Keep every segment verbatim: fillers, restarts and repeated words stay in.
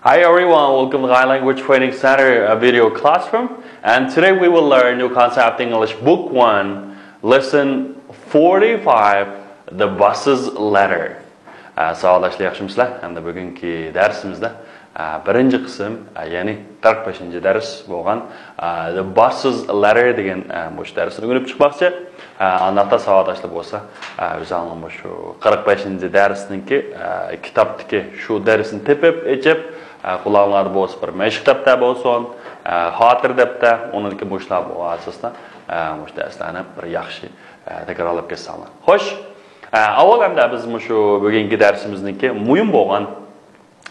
Hi everyone, welcome to Thai Language Training Center, a video classroom. And today we will learn New Concept English Book one, Lesson forty-five, The Bus's Letter. ئە، ساۋاقداشلار، ياخشىمۇسىلەر؟ ئەمدى بۈگۈنكى دەرسىمىزدە، ئە، بىرىنچى قىسىم، ئە، يەنى قىرىق بەشىنچى دەرس بولغان، ئە، The Bus's Letter دېگەن، ئە، مۇشۇ دەرسنى ئۆگىنىپ چىقماقچى. ئە، ئانداقتا ساۋاقداشلار بولسا، ئە، ئۆزۈڭلار مۇشۇ قىرىق بەشىنچى دەرسنىڭكى، ئە، كىتابتىكى شۇ دەرسنى تېپىپ، ئېچىپ، ئە، قولۇڭلاردا بولسا بىر مەشىق دەپتەر بولسۇن، ئە، خاتىرە دەپتەر، ئۇنىڭدىكى مۇشۇلار بولغان ئاساستا، ئە، مۇشۇ دەرسلەرنى بىر ياخشى، ئە، تەكرارلاپ كەتسەڭلار. خوش، ئە، ئاۋۋال ئەمدى بىز مۇشۇ بۈگۈنكى دەرسىمىزنىڭكى مۇھىم بولغان،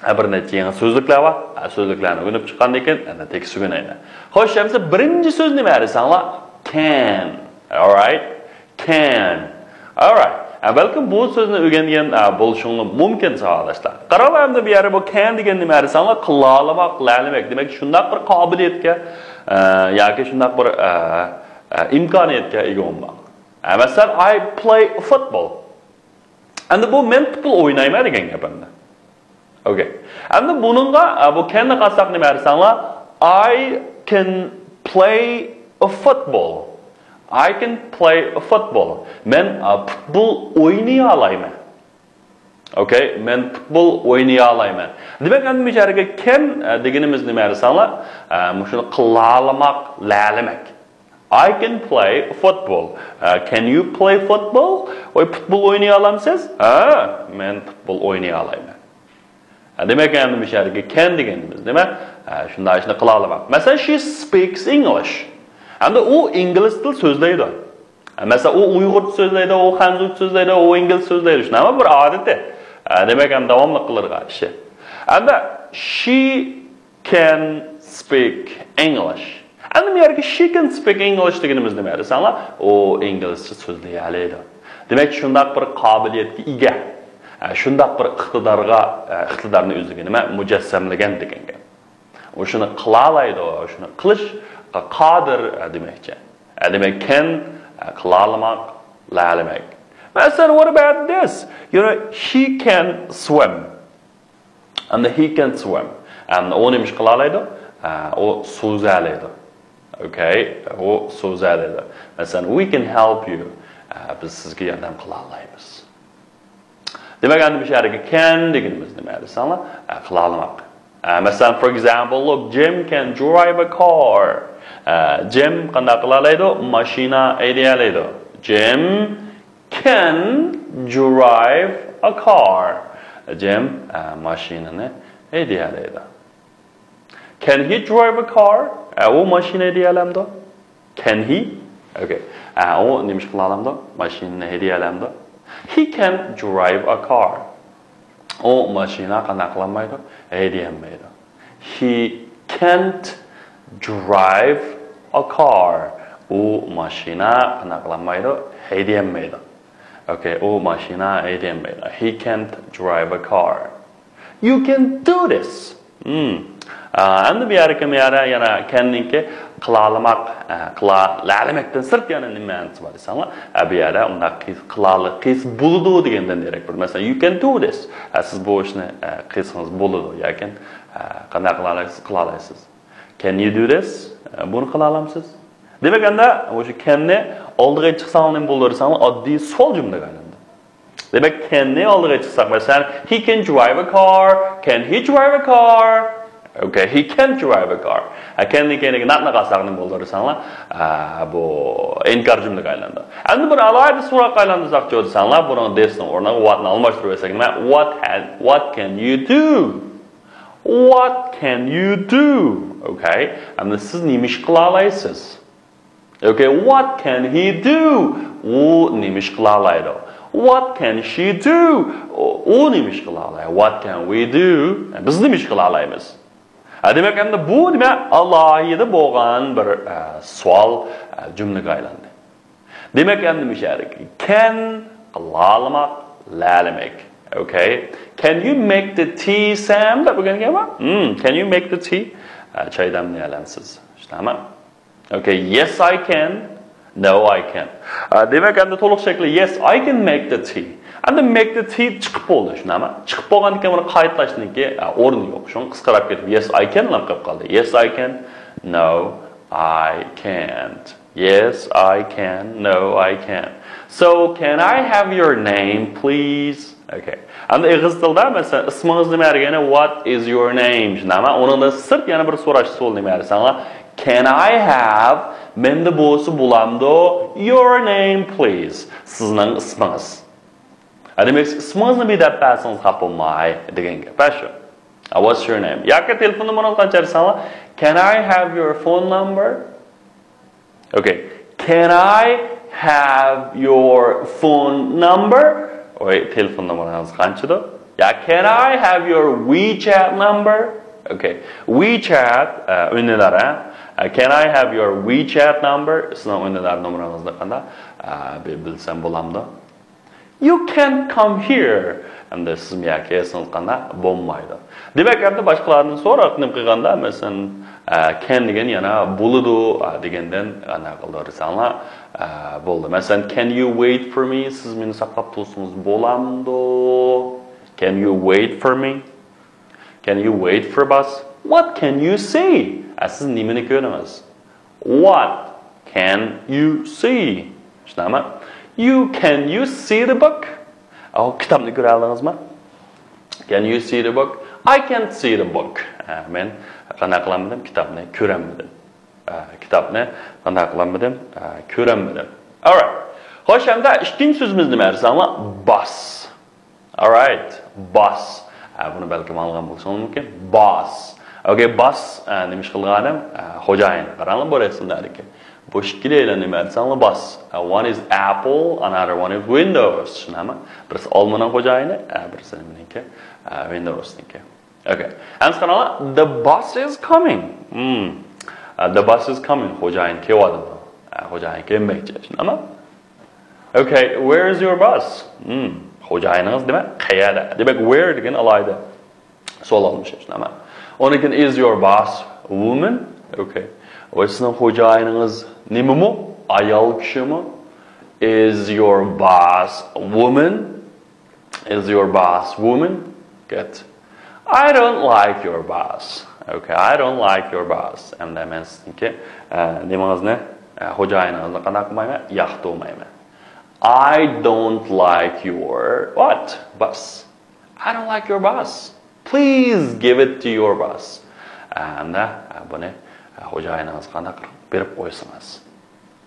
ئە، بىر نەچچە يېڭى سۆزلۈكلەر بار. ئە، سۆزلۈكلەرنى ئۆگىنىپ چىققاندىن كېيىن، ئەنە تېكىست ئۆگىنەيلى. خوش، ئەمسە بىرىنچى سۆز نېمە دېسەڭلار؟ Can. Alright. Can. Alright. ئە، بەلكىم بۇ سۆزنى ئۆگەنگەن، ئە، بولۇشۇڭلار مۇمكىن، ساۋاقداشلار. قاراڭلار، ئەمدى بۇ يەردە بۇ can دېگەن نېمە دېسەڭلار؟ قىلالىماق، لەلىمەك. دېمەك، شۇنداق بىر قابىلىيەتكە، ئە، ياكى شۇنداق بىر، ئە، ئە، ئىمكانىيەتكە ئىگە بولماق. ئە، مەسىلەن، I play football. ئەمدى بۇ مەن پۇتبول ئوينايمەن دېگەن گەپ ئەمدى. ئوكەي. ئەمدى بۇنىڭغا، ئە، بۇ canنى قالساق نېمە دېسەڭلار؟ I can play a football. I can play a football. مەن، ئە، پۇتبول ئوينىيالايمەن. ئوكەي، مەن پۇتبول ئوينىيالايمەن. دېمەك، ئەمدى مۇشۇ يەرگە can، ئە، دېگىنىمىز نېمە دېسەڭلار؟ ئە، مۇشۇنى قىلالىماق، لەلىمەك. I can play football. ئە، can you play football? ۋاي، پۇتبول ئوينىيالامسىز؟ ھە، مەن پۇتبول ئوينىيالايمەن. ئە، دېمەك، ئەمدى مۇشۇ يەردىكى can دېگىنىمىز نېمە؟ ئە، شۇنداق ئىشنى قىلالىماق. مەسىلەن، she speaks English. ئەمدى ئۇ ئىنگلىز تىل سۆزلەيدۇ. ئە، مەسىلەن، ئۇ ئۇيغۇرچە سۆزلەيدۇ، ئۇ خەنزۇچە سۆزلەيدۇ، ئۇ ئىنگلىز سۆزلەيدۇ. شۇنداقمۇ؟ بىر ئادىتى. ئە، دېمەك، ئەمدى داۋاملىق قىلىدىغان ئىشى. ئەمدى she can speak English. ئەمدى بۇ يەردىكى she can speak English دېگىنىمىز نېمە دېسەڭلار؟ ئۇ ئىنگلىزچە سۆزلىيەلەيدۇ. دېمەك، شۇنداق بىر قابىلىيەتكە ئىگە، ئە، شۇنداق بىر ئىقتىدارغا، ئە، ئىقتىدارنى ئۆزىگە نېمە؟ مۇجەسسەملىگەن دېگەن گەپ. ئۇ شۇنى قىلالايدۇ، شۇنى قىلىشقا قادىر، ئە، دېمەكچى. ئە، دېمەك، can، ئە، قىلالىماق، لەلىمەك. مەسىلەن، what about this? You know, he can swim. ئەمدى he can swim. ئەمدى ئۇ نېمە ئىش قىلالايدۇ؟ ئە، ئۇ سۇزالايدۇ. ئوكەي، ئۇ سۇزالايدۇ. مەسىلەن، we can help you. ئە، بىز سىزگە ياردەم قىلالايمىز. دېمەك، ئەمدى مۇشۇ يەردىكى can دېگىنىمىز نېمە دېسەڭلار؟ ئە، قىلالىماق. ئە، مەسىلەن، for example, look, Jim can drive a car. ئە، جىم قانداق قىلالايدۇ؟ ماشىنا ھەيدىيەلەيدۇ. Jim can drive a car. جىم، ئە، ماشىنىنى ھەيدىيەلەيدۇ. Can he drive a car? ئە، ئۇ ماشىنا ھەيدىيەلەمدۇ؟ Can he? ئوكەي. ئە، ئۇ نېمە ئىش قىلالامدۇ؟ ماشىنىنى ھەيدىيەلەمدۇ؟ He can't drive a car. ئۇ ماشىنا قانداق قىلالمايدۇ؟ ھەيدىيەلمەيدۇ. He can't drive a car. ئۇ ماشىنا قانداق قىلالمايدۇ؟ ھەيدىيەلمەيدۇ. ئوكەي، ئۇ ماشىنا ھەيدىيەلمەيدۇ. He can't drive a car. You can do this. Hmm. ئا، ئەمدى بۇ يەردىكى، بۇ يەردە يەنە can نىڭكى قىلالىماق، ئە، قىلالەلمەكتىن سىرت يەنە نېمە مەنىسى بار دېسەڭلار، ئە، بۇ يەردە ئۇنداق قىلسا، قىلالى، قىلسا بولىدۇ دېگەندىن دېرەك بېرىدۇ. مەسىلەن، you can do this. ئە، سىز بۇ ئىشنى، ئە، قىلسىڭىز بولىدۇ. ياكى، ئە، قانداق قىلالايسىز؟ قىلالايسىز. Can you do this? ئە، بۇنى قىلالامسىز؟ دېمەك، ئەمدى مۇشۇ can نى ئالدىغا چىقساڭلار نېمە بولىدۇ دېسەڭلار، ئاددىي سوئال جۈملىگە ئايلاندى. دېمەك، can نى ئالدىغا چىقساق، مەسىلەن، he can drive a car, can he drive a car? Okay, he can't drive a car. ھە، can نى كەينىگە not نى قالساق نېمە بولىدۇ دېسەڭلار، ئە، بۇ ئىنكار جۈملىگە ئايلاندى. ئەمدى بىر ئالاھىدە سوراققا ئايلاندۇرساقچۇ دېسەڭلار، بۇنىڭ this نىڭ ئورنىغا what نى ئالماشتۇرۇۋەتسەك نېمە؟ What can, what can you do? What can you do? Okay. ئەمدى سىز نېمە ئىش قىلالايسىز؟ Okay, what can he do? ئۇ نېمە ئىش قىلالايدۇ؟ What can she do? ئۇ، ئۇ نېمە ئىش قىلالايدۇ؟ What can we do? بىز نېمە ئىش قىلالايمىز؟ ھە، دېمەك، ئەمدى بۇ نېمە؟ ئالاھىدە بولغان بىر، ئە، سوئال، ئە، جۈملىگە ئايلاندى. دېمەك، ئەمدى مۇشۇ يەردىكى can قىلالىماق، لەلىمەك. Okay. Can you make the tea, Sam? دەپ ئۆگەنگەن بار. Hmm, can you make the tea? ئە، چاي دەملىيەلەمسىز؟ شۇنداقمۇ؟ Okay, yes, I can. No, I can't. ئە، دېمەك، ئەمدى تولۇق شەكلى yes, I can make the tea. ئەمدى make the teeth چىقىپ بولدى، شۇنداقمۇ؟ چىقىپ بولغاندىن كېيىن بۇنى قايتىلاشنىڭكى ئورنى يوق. شۇڭا قىسقىراپ كېتىپ yes I can لام قېلىپ قالدى. Yes I can. No, I can't. Yes I can. No, I can't. So can I have your name, please? Okay. ئەمدى ئېغىز تىلدا مەسىلەن ئىسمىڭىز نېمە دېگەندە what is your name، شۇنداقمۇ؟ ئۇنىڭدىن سىرت يەنە بىر سوراش ئۇسۇلى نېمە دېسەڭلار، can I have، مەندە بولسا بولامدۇ، your name please، سىزنىڭ ئىسمىڭىز. ھە، دېمەك، ئىسمىڭىزنى بىر دەپ بەرسىڭىز خاپا بولماي دېگەن گەپ ھە شۇ. What's your name؟ ياكى تېلېفون نومۇرىڭىزنى قانچە دېسەڭلار، can I have your phone number? Okay. Can I have your phone number? ۋاي، تېلېفون نومۇرىڭىز قانچىدۇ؟ يا can I have your WeChat number? Okay. WeChat ئە، ئۈندىدار ھە. ئە، can I have your WeChat number؟ سىزنىڭ ئۈندىدار نومۇرىڭىزنى قانداق ئە، بىلسەم بولامدۇ؟ You can't come here. ئەمدى سىز مۇيەرگە كەلسىڭىز قانداق بولمايدۇ. دېمەك ئەمدى باشقىلاردىن سوراپ نېمە قىلغاندا مەسىلەن ئە، can دېگەن يەنە بولىدۇ ئە، دېگەندىن ئەنە قىلدۇرساڭلار ئە، بولدى. مەسىلەن can you wait for me، سىز مېنى ساقلاپ تۇرسىڭىز بولامدۇ؟ Can you wait for me? Can you wait for bus? What can you see? ئە، سىز نېمىنى كۆردىڭىز؟ What can you see? شۇنداقمۇ؟ You can you see the book? ئاۋۇ كىتابنى كۆرەلدىڭىزمۇ؟ Can you see the book? I can't see the book. ئە، مەن قانداق قىلالمىدىم؟ كىتابنى كۆرەلمىدىم. ئە، كىتابنى قانداق قىلالمىدىم؟ ئە، كۆرەلمىدىم. Alright. خوش، ئەمدى ئىككىنچى سۆزىمىز نېمە دېسەڭلار؟ Boss. Alright. Boss. ئە، بۇنى بەلكىم ئاڭلىغان بولۇشىڭىز مۇمكىن. Boss. Okay, boss. ئە، نېمە ئىش قىلغان ئادەم؟ ئە، خوجايىن. قاراڭلار بۇ رەسىملەردىكى. بۇ ئىككىلەيلەن نېمە دېسەڭلار boss. ئە، one is Apple, another one is Windows. شۇنداقمۇ؟ بىرسى ئالمىنىڭ خوجايىنى، ئە، بىرسى نېمىنىڭكى؟ ئە، Windowsنىڭكى. Okay. ئەمدى قاراڭلار. The boss is coming. Hmm. ئە، the boss is coming. خوجايىن كېلىۋاتىدۇ. ئە، خوجايىن كەلمەكچى. شۇنداقمۇ؟ Okay, where is your boss? Hmm. خوجايىنىڭىز دېمەك قەيەردە؟ دېمەك where دېگەن ئالاھىدە سوئال ئالمىشى، شۇنداقمۇ؟ ئۇنىڭ كېيىن is your boss woman? Okay. ۋە سىزنىڭ خوجايىنىڭىز نېمىمۇ؟ ئايال كىشىمۇ؟ Is your boss woman? Is your boss woman? Good. I don't like your boss. Okay, I don't like your boss. ئەمدى مەن سىزنىڭكى ئە، نېمىڭىزنى، ئە، خوجايىنىڭىزنى قانداق قىلمايمەن؟ ياقتۇرمايمەن. I don't like your what? Boss. I don't like your boss. Please give it to your boss. ئەمدى ئە، بۇنى ئە، خوجايىنىڭىزغا قانداق بېرىپ قويسىڭىز.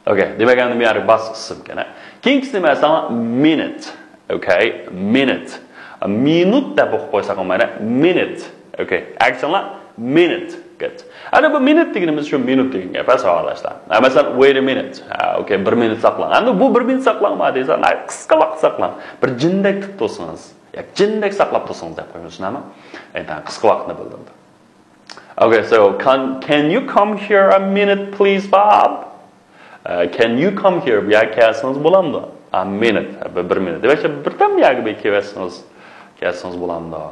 Okay، دېمەك ئەمدى بۇ يەردە boss ئىسىمكەن. كېيىنكىسى نېمە دېسەڭلار؟ Minute. Okay, minute. مىنۇت دەپ ئوقۇپ قويساق بولمايدۇ. Minute. Okay، ئەكسىڭلار minute. Good. ئەنە بۇ minute دېگىنىمىز شۇ مىنۇت دېگەن گەپ ھە ساۋاقداشلار. ھە، مەسىلەن wait a minute. ھە، okay، بىر مىنۇت ساقلاڭ. ئەمدى بۇ بىر مىنۇت ساقلاڭ ما دېسە، ھە، قىسقا ۋاقىت ساقلاڭ. بىر جىندەك تۇتۇپ تۇرسىڭىز. ياكى جىندەك ساقلاپ تۇرسىڭىز دەپ قويىمىز، شۇنداقمۇ؟ ئەنە قىسقا ۋاقىتنى بىلدۈرىدۇ. Okay, so can, can you come here a minute, please, Bob? Uh, can you come here? بۇ يەرگە كەلسىڭىز بولامدۇ؟ A minute. بىر، بىر مىنۇت. دېمەكچى، بىردەم بۇ يەرگە بىر كېلىۋەتسىڭىز، كەلسىڭىز بولامدۇ؟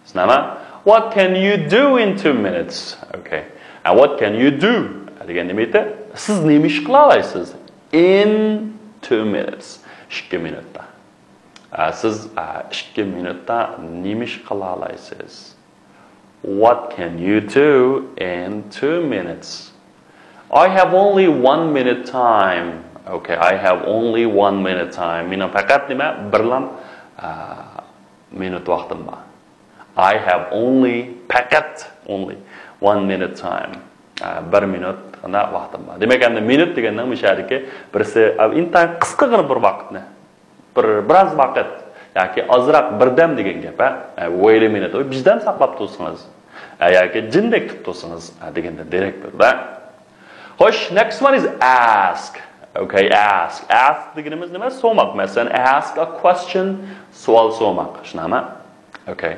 شۇنداقمۇ؟ What can you do in two minutes? Okay. And what can you do? دېگەن نېمە ئىدى؟ سىز نېمە ئىش قىلالايسىز؟ In two minutes. ئىككى مىنۇتتا. ئە، سىز، ئە، ئىككى مىنۇتتا نېمە ئىش قىلالايسىز؟ What can you do in two minutes? I have only one minute time. Okay, I have only one minute time. مېنىڭ پەقەت نېمە؟ بىرلا، ئە، مىنۇت ۋاقتىم بار. I have only، پەقەت، only one minute time. ئە، بىر مىنۇتقىنا ۋاقتىم بار. دېمەك، ئەمدى مىنۇت دېگەننىڭ مۇشۇ يەردىكى بىرسى، ئە، ئىنتايىن قىسقىغىنە بىر ۋاقىتنى. بىر، بىرئاز ۋاقىت ياكى ئازراق بىردەم دېگەن گەپ، ھە؟ ئە، wait a minute. ئۇ بىردەم ساقلاپ تۇرسىڭىز، ئە، ياكى جىندەك تۇتۇپ تۇرسىڭىز، ئە، دېگەندىن دېرەك بېرىدۇ. خوش، next one is ask. Okay, ask. Ask دېگىنىمىز نېمە؟ سورىماق. مەسىلەن، ask a question، سوئال سورىماق. شۇنداقمۇ؟ Okay.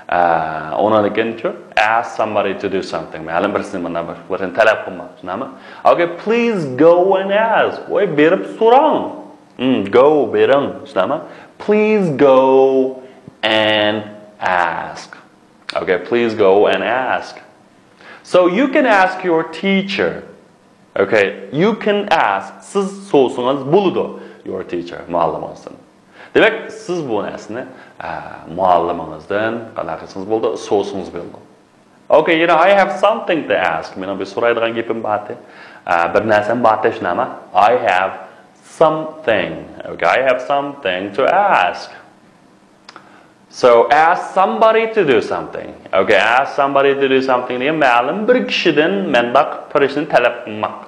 ئە، ئۇنىڭدىن كېيىنچۇ؟ Ask somebody to do something. مەلۇم بىرسىنى مۇنداق بىر، بىرسىنى تەلەپ قىلماق. شۇنداقمۇ؟ Okay, please go and ask. ۋاي، بېرىپ سوراڭ. Hmm, go، بېرىڭ، شۇنداقمۇ؟ Please go and ask. Okay, please go and ask. So you can ask your teacher. Okay, you can ask. سىز سورىسىڭىز بولىدۇ. Your teacher، مۇئەللىمىڭىزدىن. دېمەك، سىز بۇ نەرسىنى، ئە، مۇئەللىمىڭىزدىن قانداق قىلسىڭىز بولىدۇ، سورىسىڭىز بولىدۇ. Okay, you know, I have something to ask. مېنىڭ بىر سورايدىغان گېپىم بار ئىدى. ئە، بىر نەرسەم بار ئىدى، شۇنداقمۇ؟ I have something. Okay, I have something to ask. So, ask somebody to do something. Okay, ask somebody to do something دېگەن مەلۇم بىر كىشىدىن مەنداق بىر ئىشنى تەلەپ قىلماق.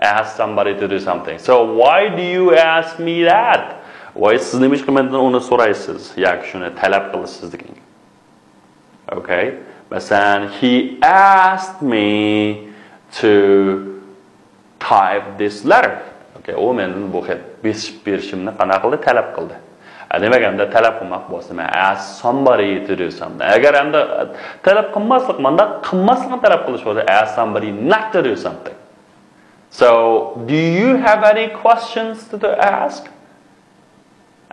Ask somebody to do something. So, why do you ask me that? Voy, siz نېمىشقا مەندىن ئۇنى سورايسىز ياكى شۇنى تەلەپ قىلىسىز دېگەن گەپ. Okay. مەسىلەن، he asked me to type this letter. Okay. ئۇ مەندىن بۇ خەت بېسىپ بېرىشىمنى قانداق قىلدى؟ تەلەپ قىلدى. ئە، دېمەك، ئەمدى تەلەپ قىلماق بولسا، مەن ask somebody to do something. ئەگەر ئەمدى تەلەپ قىلماسلىق، مانداق قىلماسلىقنى تەلەپ قىلىش بولسا، ask somebody not to do something. So, do you have any questions to, to ask?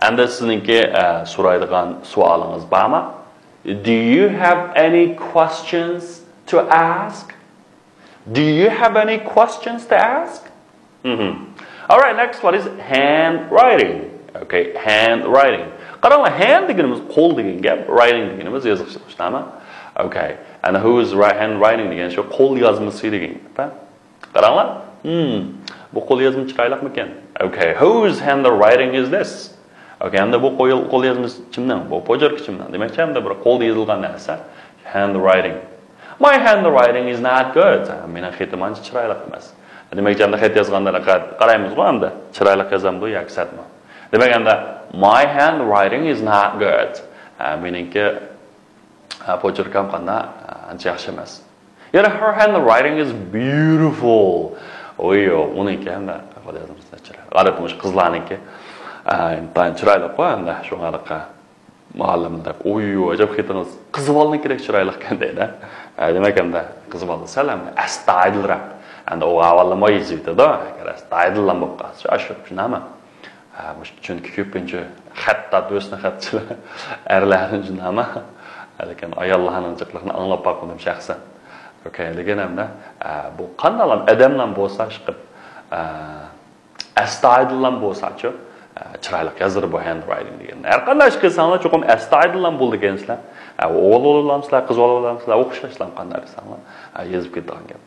ئەمدى سىزنىڭكى، ئە، سورايدىغان سوئالىڭىز بارمۇ? Do you have any questions to ask? Do you have any questions to ask? Mm-hmm. All right, next one is handwriting. Okay, handwriting. قاراڭلار، hand دېگىنىمىز قول دېگەن گەپ، writing دېگىنىمىز يېزىقچىلىق، شۇنداقمۇ؟ Okay, and whose handwriting دېگەن شۇ قول يازمىسى دېگەن گەپ. قاراڭلار. Hmm. بۇ قول يازما چىرايلىقمىكەن؟ Okay, whose handwriting is this? Okay, ئەمدى بۇ قول، قول يازمىسى كىمنىڭ؟ بۇ پوچېركى كىمنىڭ؟ دېمەكچى، ئەمدى بىر قولدا يېزىلغان نەرسە. Handwriting. My handwriting is not good. مېنىڭ خېتىم ئانچە چىرايلىق ئەمەس. دېمەكچى، ئەمدى خەت يازغاندا قارايمىزغۇ ئەمدى. چىرايلىق يازامدۇ ياكى سەتمۇ؟ دېمەك، ئەمدى my handwriting is not good. مېنىڭكى، پوچېركام قانداق؟ ئانچە ياخشى ئەمەس. يەنە her handwriting is beautiful. ئوي، يوق، ئۇنىڭكى ھەم ئادەتتە مۇشۇ قىزلارنىڭكى، ئە، ئىنتايىن چىرايلىققۇ ھەمدە شۇڭا مۇئەللىم دەپ، ئوي، ئوي، ئەجەب خېتىڭىز قىز بالىنىڭكىدەك چىرايلىقكەن دەيدۇ. ئە، دېمەك ھەمدە قىز بالا سەل ھەمدە ئەستايىدىلراق. ئەمدى ئۇ ئاۋۋاللىما يېزىۋېتىدۇ. ئەگەر ئەستايىدىللا بولۇپ قالسا، ئاشۇ شۇنداقمۇ؟ ھە، مۇشۇ چۈنكى كۆپىنچە خەت تارتىۋېتىشنى خەتچىلەر ئەرلەرنىڭ جىنامى. لېكىن ئاياللارنىڭ جىقلىقىنى ئاڭلاپ باقمىدىم شەخسەن. ئوكەي، لېكىن ئەمدى، ئە، بۇ قانداقلام ئادەملەر بولسا ئىشقىپ، ئە، ئەستايىدىللام بولساچۇ، ئە، چىرايلىق يازىدۇ بۇ handwriting دېگەن. ھەر قانداق ئىش قىلساڭلار چوقۇم ئەستايىدىللام بولىدىكەنسىلەر. ئە، ئوغۇل بولالامسىلەر، قىز بولالامسىلەر، ئوخشاشلام قانداق قىلساڭلار، ئە، يېزىپ كېتىدىغان گەپ.